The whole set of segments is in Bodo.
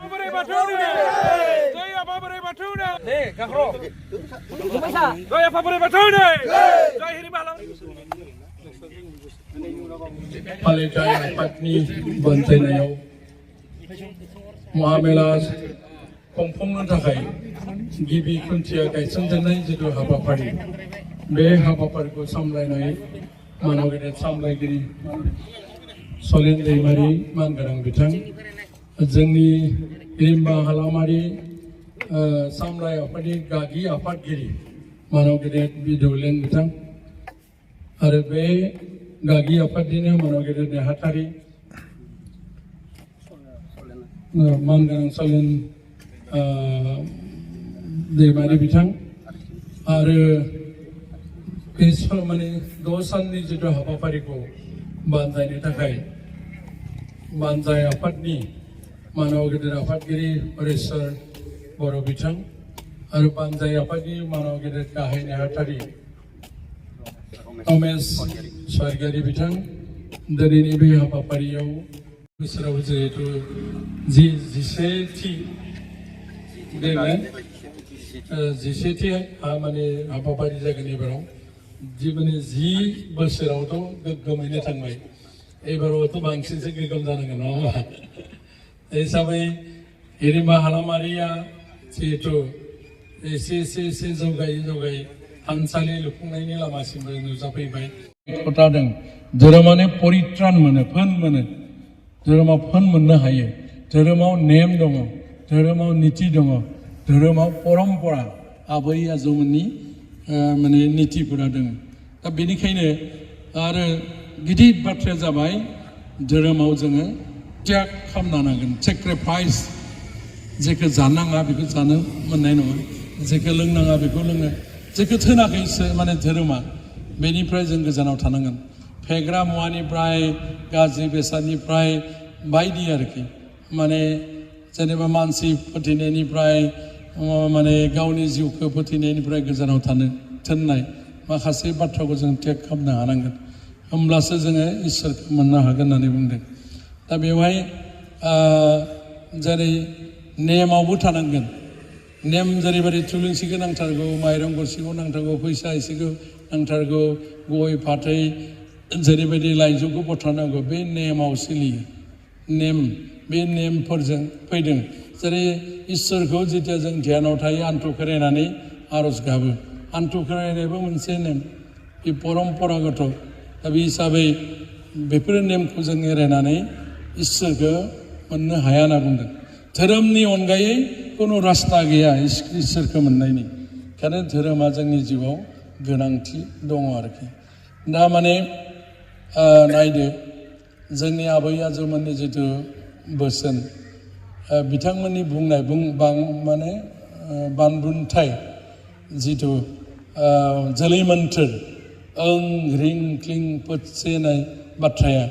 Borai Batu ni, jai apa Borai Batu ni? Ni, kakro. Jai apa Borai Batu ni? Jai Hiri Malang. Palikai Patni Bantainayaw Muamela Pongpongno थाखाय गिबि खुन्थिया गायसनजानाय जिथु हाबाफारि बे हाबाफारिखौ सामलायनाय मानव गेदेर सामलायगिरि सलेन दैमारि मानगोनां बिथां जोंनि हिरिम्बा हालामारि सामलाय आफादनि गागि आफादगिरि मानव गेदेर बिदौलेन बिथां आरो बे गागि आफादनिनो मानव गेदेर नेहाथारि मानगोनां सलेन दैमारि बिथां आरो बे माने 6 साननि जिथु हाबाफारिखौ बानजायनो थाखाय बानजाय आफादनि मानव गेदेर आफादगिरि हरेश्वर बर' बिथां आरो बानजाय आफादनि मानव गेदेर गाहाय नेहाथारि रमेश स्वरगियारि बिथां दिनैनि बे हाबाफारियाव बोसोराव जिहेतु 11थि माने हाबाफारि जागोन एबाराव जि माने 10 बोसोरावथ' गोग्गोमैनो थांबाय एबारावथ' बांसिनसो गोग्गोम जानांगोन नङा होमबा हिसाबै हिरिम्बा हालामारिया जिहेतु एसे जौगायै थानसालि लुफुंनायनि लामासिमबो नुजाफैबाय खोथादों धोरोमानो परित्रान मोनो फोन मोनो धोरोमाव फोन मोननो हायो धोरोमाव नेम दङ धोरोमाव नीति दङ धोरोमाव परम्परा आबै आजौमोननि माने नीतिफोरा दङ दा बेनिखायनो आरो गिदिर बाथ्राया जाबाय धोरोमाव जोङो त्याग खालामनो नांगोन सेक्रिफाइस जेखौ जानाङा बेखौ जानो मोननाय नङा जेखौ लोंनाङा बेखौ लोङो जेखौ थोनाखैसो माने धोरोमा बेनिफ्राय जों गोजानाव थानांगोन फेग्रा मुवानिफ्राय गाज्रि बेसादनिफ्राय बायदि आरोखि माने जेनेबा मानसि फोथैनायनिफ्राय माने गावनि जिउखौ फोथैनायनिफ्राय गोजानाव थानो थोननाय माखासे बाथ्राखौ जों त्याग खालामनो हानांगोन होमब्लासो जोङो इसोरखौ मोननो हागोन होननानै बुंदों दा बेवहाय जेरै नेमावबो थानांगोन नेम जेरैबायदि थुलुंसिखौ नांथारगौ माइरं गरसेखौ नांथारगौ फैसा एसेखौ नांथारगौ गय फाथै जेरैबायदि लाइजौखौ बथारनांगौ बे नेमाव सोलियो नेम बे नेमफोरजों फैदों जेरै इसोरखौ जेथिया जों ध्यानाव थायो आन्थु खेरायनानै आरज गाबो आन्थु खेरायनायबो मोनसे नेम बे परम्परागत दा बे हिसाबै बेफोर नेमखौ जों एरायनानै इसोरखौ मोननो हाया होनना बुंदों धोरोमनि अनगायै खुनु रास्ता गैया इसोरखौ मोननायनि ओंखायनो धोरोमा जोंनि जिउआव गोनांथि दङ आरोखि दा माने नायदो जोंनि आबै आजौमोननि जिथु बोसोन बिथांमोननि बुंनाय माने बानबुंथाय जिथु जोलै मोन्थोर ओं रिं क्लिं पोतसे होननाय बाथ्राया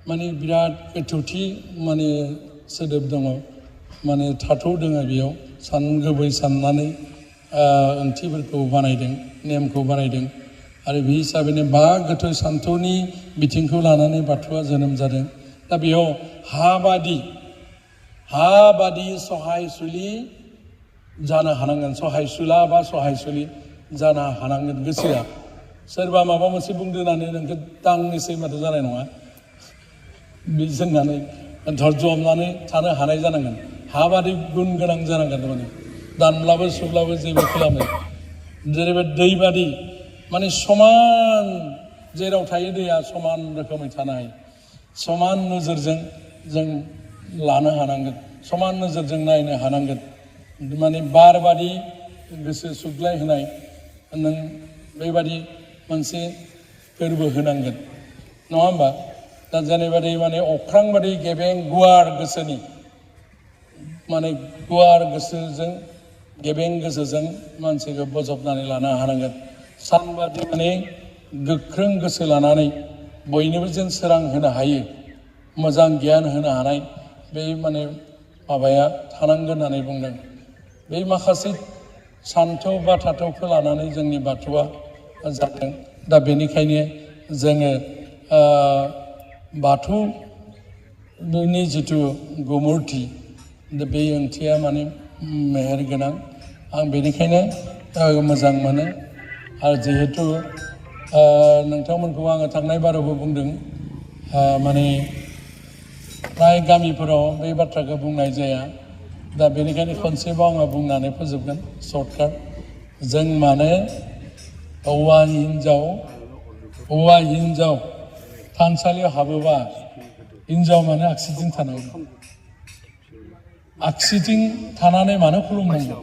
माने बिराद गोथौथि माने सोदोब दङ माने थाथौ दङ बेयाव सानगोबै साननानै ओंथिफोरखौ बानायदों नेमखौ बानायदों आरो बे हिसाबैनो बा गोथौ सान्थौनि बिथिंखौ लानानै बाथौआ जोनोम जादों दा बेयाव हाबादि सहायसुलि जानो हानांगोन सहायसुला बा सहायसुलि जानो हानांगोन गोसोआ सोरबा माबा मोनसे बुंदो होननानै नोंखौ दांनोसै माथो जानाय नङा बे जोंनानै धर्ज हमनानै थानो हानाय जानांगोन हाबादि गुन गोनां जानांगोन माने दानब्लाबो सुब्लाबो जेबो खालामो जेरैबायदि दैबादि माने समान जेराव थायो दैया समान रोखोमै थानो हायो समान नोजोरजों जों लानो हानांगोन समान नोजोरजों नायनो हानांगोन माने बारबादि गोसो सुग्लाय होनाय नों बेबादि मोनसे फोरबो होनांगोन नङा होमबा दा जेरैबायदि माने अख्रां बादि गेबें गुवार गोसोनि माने गुवार गोसोजों गेबें गोसोजों मानसिखौ बजबनानै लानो हानांगोन सानबादि माने गोख्रों गोसो लानानै बयनोबो जों सोरां होनो हायो मोजां गियान होनो हानाय बे माने माबाया थानांगोन होननानै बुंदों बे माखासे सान्थौ बा थाथौखौ लानानै जोंनि बाथौआ जादों दा बेनिखायनो जोङो बाथौनि जिथु गुमुरथि दा बे ओंथिया माने मेहेर गोनां आं बेनिखायनो मोजां मोनो आरो जिहेतु नोंथांमोनखौ आङो थांनाय बारावबो बुंदों माने फ्राय गामिफोराव बे बाथ्राखौ बुंनाय जाया दा बेनिखायनो खनसेबाव आङो बुंनानै फोजोबगोन सर्टकाट जों माने हौवा हिन्जाव थानसालियाव हाबोबा हिन्जाव माने आगसिथिं थानांगौ आगसिथिं थानानै मानो खुलुमनांगौ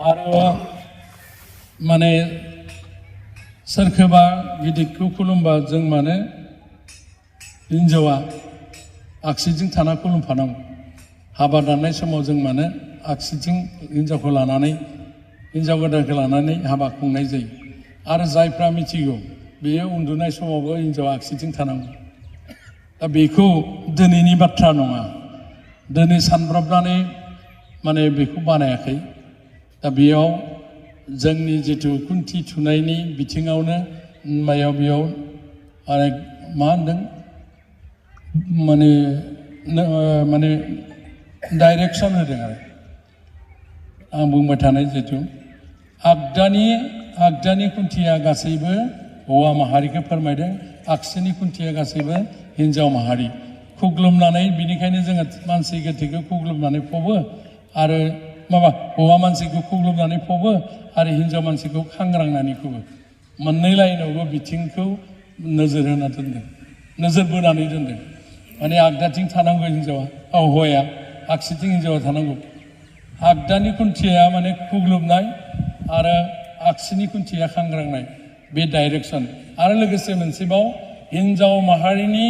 आरो माने सोरखौबा गिदिरखौ खुलुमबा जों माने हिन्जावा आगसिथिं थाना खुलुमफानांगौ हाबा दाननाय समाव जों माने आगसिथिं हिन्जावखौ लानानै हिन्जाव गोदानखौ लानानै हाबा खुंनाय जायो आरो जायफ्रा मिथिगौ बेयो उन्दुनाय समावबो हिन्जावा आगसिथिं थानांगौ दा बेखौ दिनैनि बाथ्रा नङा दिनै सानब्रबनानै माने बेखौ बानायाखै दा बेयाव जोंनि जिथु खुन्थि थुनायनि बिथिङावनो बेयाव आरो मा होनदों माने डाइरेक्सन होदों आरो आं बुंबाय थानाय जिथु आगदानि खुन्थिया गासैबो हौवा माहारिखौ फोरमायदों आगसिनि खुन्थिया गासैबो हिन्जाव माहारि खुग्लुमनानै बिनिखायनो जोङो मानसि गोथैखौ खुग्लुमनानै फबो आरो हौवा मानसिखौ खुग्लुमनानै फबो आरो हिन्जाव मानसिखौ खांग्रांनानै फबो मोननै लाइनावबो बिथिंखौ नोजोर होना दोनदों नोजोर बोनानै दोनदों माने आगदाथिं थानांगौ हिन्जावा हौवाया आगसिथिं हिन्जावा थानांगौ आगदानि खुन्थिया माने खुग्लुबनाय आरो आगसिनि खुन्थिया खांग्रांनाय बे डाइरेक्सन आरो लोगोसे मोनसेबाव हिन्जाव माहारिनि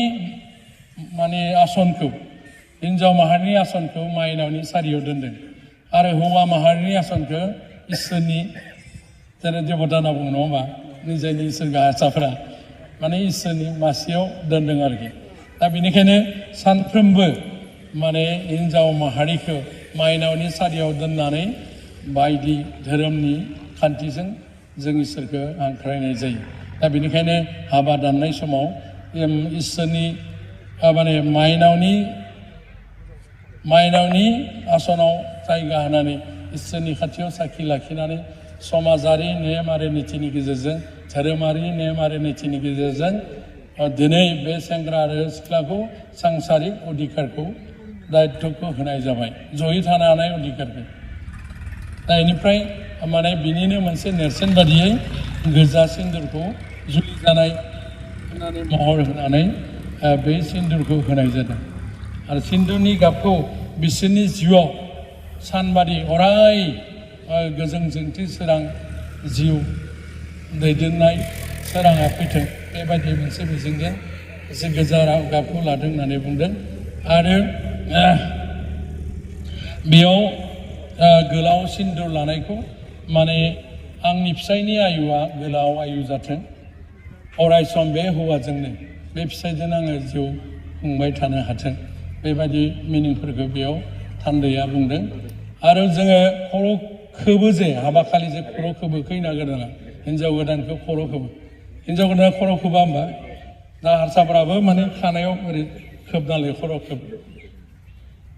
माने हिन्जाव माहारिनि आसनखौ माइनावनि सारियाव दोनदों आरो हौवा माहारिनि आसनखौ इसोरनि जेरै देबता होनना बुङो नङा होमबा निजायनि इसोर गाहासाफ्रा माने इसोरनि मासियाव दोनदों आरोखि दा बेनिखायनो सानफ्रोमबो माने हिन्जाव माहारिखौ माइनावनि सारियाव दोननानै बायदि धोरोमनि खान्थिजों जों इसोरखौ हांख्रायनाय जायो दा बेनिखायनो हाबा दाननाय समाव इसोरनि माने माइनावनि आसनाव जायगा होनानै इसोरनि खाथियाव साखि लाखिनानै समाजारि नेम आरो नितिनि गेजेरजों धोरोमारि नेम आरो नितिनि गेजेरजों दिनै बे सेंग्रा आरो सिख्लाखौ सांसारिक अधिकारखौ दायित्वखौ होनाय जाबाय जयै थानो हानाय अधिकारखौ दा बेनिफ्राय माने बिनिनो मोनसे नेरसोन बादियै गोजा सिन्दुरखौ जुलि जानाय होननानै महर होनानै बे सिन्दुरखौ होनाय जादों आरो सिन्दुरनि गाबखौ बिसोरनि जिउआव सानबादि अराय गोजों जोंथि सोरां जिउ दैदेननाय सोराङा फैथों बेबायदि मोनसे मिजिंजों एसे गोजा गाबखौ लादों होननानै बुंदों आरो बेयाव गोलाव सिन्दुर लानायखौ माने आंनि फिसायनि आयुआ गोलाव आयु जाथों अराय सम बे हौवाजोंनो बे फिसायजों आङो जिउ खुंबाय थानो हाथों बेबायदि मिनिंफोरखौ बेयाव थान्दैया बुंदों आरो जोङो खर' खोबो जे हाबा खालि जे खर' खोबो खैना गोदाना हिन्जाव गोदानखौ खर' खोबो हिन्जाव गोदाना खर' खोबा होमबा दा हारसाफोराबो माने खानायाव ओरै खोबनानै खर' खोबो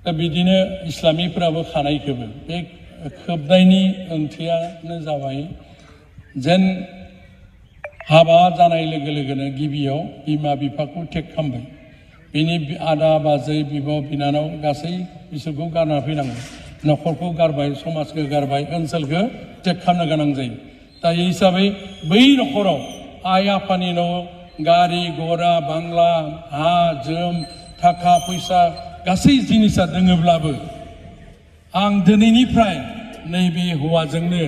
दा बिदिनो इस्लामिफोराबो खानाय खोबो बे खोबनायनि ओंथियानो जाबाय जेन हाबा जानाय लोगो लोगोनो गिबियाव बिमा बिफाखौ टेक खालामबाय बिनि आदा बाजै बिब' बिनानाव गासै बिसोरखौ गारना फैनांगौ न'खरखौ गारबाय समाजखौ गारबाय ओनसोलखौ टेक खालामनो गोनां जायो दा बे हिसाबै बै न'खराव आइ आफानि न' गारि घरा बांला हा जोम थाखा फैसा गासै जिनिसा दङब्लाबो आं दिनैनिफ्राय नैबे हौवाजोंनो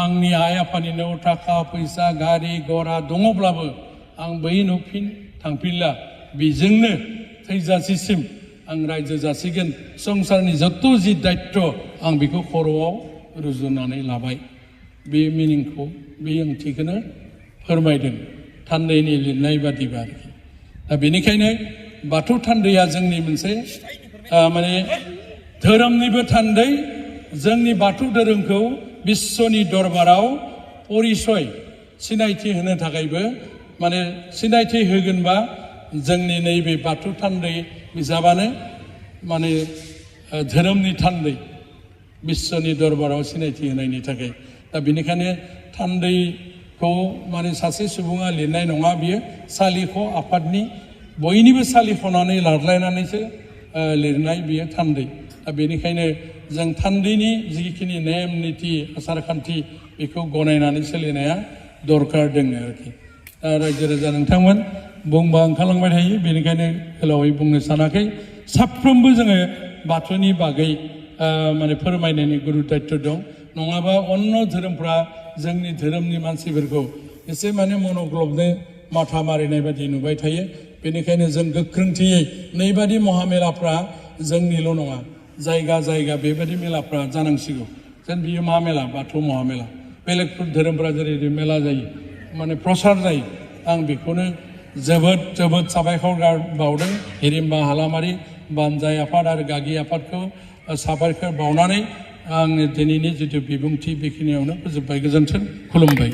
आंनि आइ आफानि न' थाखा फैसा गारि घरा दङब्लाबो आं बै न' थांफिनला बेजोंनो थैजासिम आं रायजो जासिगोन संसारनि जत' जि दायित्व आं बेखौ खर'आव रुजुनानै लाबाय बे मिनिंखौ बे ओंथिखौनो फोरमायदों थान्दैनि लिरनाय बादिबा आरोखि दा बेनिखायनो बाथौ थान्दैया जोंनि मोनसे माने धोरोमनिबो थान्दै जोंनि बाथौ धोरोमखौ बिश्वनि दरबाराव परिचय सिनायथि होनो थाखायबो माने सिनायथि होगोनबा जोंनि नैबे बाथौ थान्दै बिजाबानो माने धोरोमनि थान्दै बिश्वनि दरबाराव सिनायथि होनायनि थाखाय दा बेनिखायनो थान्दैखौ माने सासे सुबुङा लिरनाय नङा बियो सालिख' आफादनि बयनिबो सालिख'नानै लादलायनानैसो लिरनाय बियो थान्दै दा बेनिखायनो जों थान्दैनि जिखिनि नेम निथि आसार खान्थि बेखौ गनायनानै सोलिनाया दरकार दङ आरोखि दा रायजो राजा नोंथांमोन बुंबा ओंखारलांबाय थायो बेनिखायनो गोलावै बुंनो सानाखै साफ्रोमबो जोङो बाथौनि बागै माने फोरमायनायनि गुरु दायित्व दं नङाबा अन्य धोरोमफ्रा जोंनि धोरोमनि मानसिफोरखौ एसे माने मनग्लबनो माथा मारिनाय बायदि नुबाय थायो बेनिखायनो जों गोख्रोंथियै नैबादि महामेलाफ्रा जोंनिल' नङा जायगा जायगा बेबायदि मेलाफ्रा जानांसिगौ जेन बियो मा मेला बाथौ महामेला बेलेग धोरोमफ्रा जेरै मेला जायो माने प्रसार जायो आं बेखौनो जोबोद जोबोद साबायखर बावदों हिरिम्बा हालामारि बानजाय आफाद आरो गागि आफादखौ साबायखर बावनानै आंनि दिनैनि जिथु बिबुंथि बेखिनियावनो फोजोबबाय गोजोन्थों खुलुमबाय